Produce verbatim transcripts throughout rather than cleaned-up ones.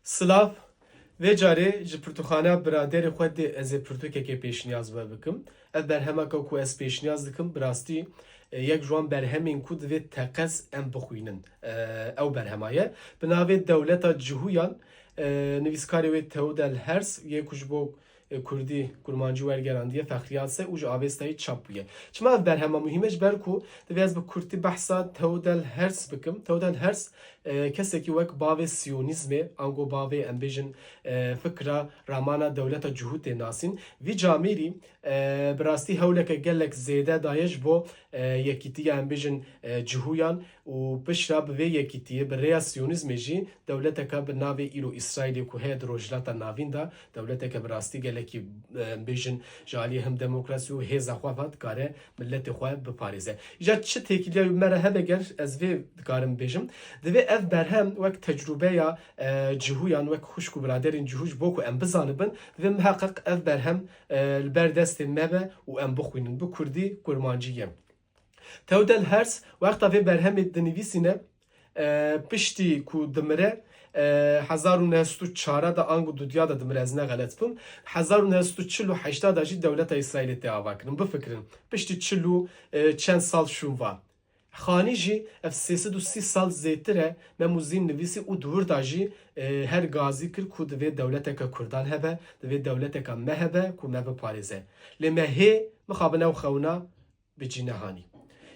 Silav. Vê carê ji pirtûkxaneya biraderê xwe dê ez ê pirtûkekê pêşniyaz we bikim. Ev berhemeke ku ez pêşniyaz dikim, bi rastî, e, yek ji wan berhemên ku divê teqez em bixwînin. E, ew berhema ye. Bi navê Dewleta Cihûyan, e, nivîskarê wê Theodor Herz yê ku ji bo, e, kurdî, kurmancî wergerandiye, Fexriyase û ji Avestayê çap bûye. Çima ev berhema muhîm e? Ji ber ku divê ez bi kurtî behsa Theodor Herz bikim. Theodor Herz, e, kesekî wek bavê siyonîzmê, ango bavê, em bêjin, e, fikra ramana dewleta cihû tê nasîn. Vî camêrî, e, bi rastî hewleke gelek zêde daye ji bo, e, yekîtiya, em bêjin, e, cihûyan û piştre bi vê yekîtiyê, bi rêya siyonîzmê jî dewleteke bi navê îro Îsraîlê ku heye di Rojhilata Navîn de, dewleteke bi rastî gelekî, e, em bêjin, ji aliyê him demokrasî û hêza xwe ve dikare miletê xwe biparêze. Îcar çi têkiliya me re hebe ger ez vê dikarim bêjim. Divê ev berhem wek tecrûbeya, e, cihûyan, wek xwişk û biraderên cihû ji bo ku em bizanibin, divê miheqeq ev berhem, e, li ber destê me be û em bixwînin. Bi kurdî, kurmancî ye. Theodor Herz wexta vê berhemê dinivîsîne, e, piştî ku dimire, e, hezar û neh sed û çar de ango dudiya de dimire, ez ne xelet bim, hezar û neh sed û çil û heşt de jî dewleta Îsraîlê tê avakirin. Bifikirin, piştî çil û, e, çend sal şûn va. Xanî jî ev sê sed û sî sal zêtir e, Mem û Zîn nivîsî û di wir de jî, e, her gazî kir ku divê dewleteke kurdan hebe, divê dewleteke me hebe ku me biparêze. Lê me hê mixabin ew xewna bi cî nehanî.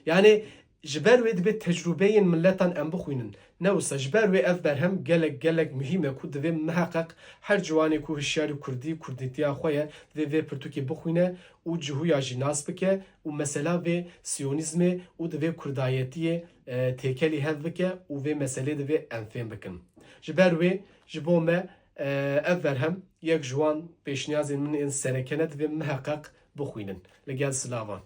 Yanî ji ber wê divê tecrûbeyên miletan em bixwînin. Ne wisa, ji ber wê ev berhem gelek, gelek muhîm e ku divê miheqeq her ciwanê ku hişyarî kurdî, kurdîtiya xwe ye, divê vê pirtûkê bixwîne û cihûya jî nas bike û mesela vê siyonîzmê û divê kurdayetiyê, e, têkelî hev bike û vê meselê divê em fêm bikin. Ji ber wê ji bo me, e, ev berhem yek ji wan pêşniyazên min ên sereke ne, divê miheqeq bixwînin. Li gel silavan.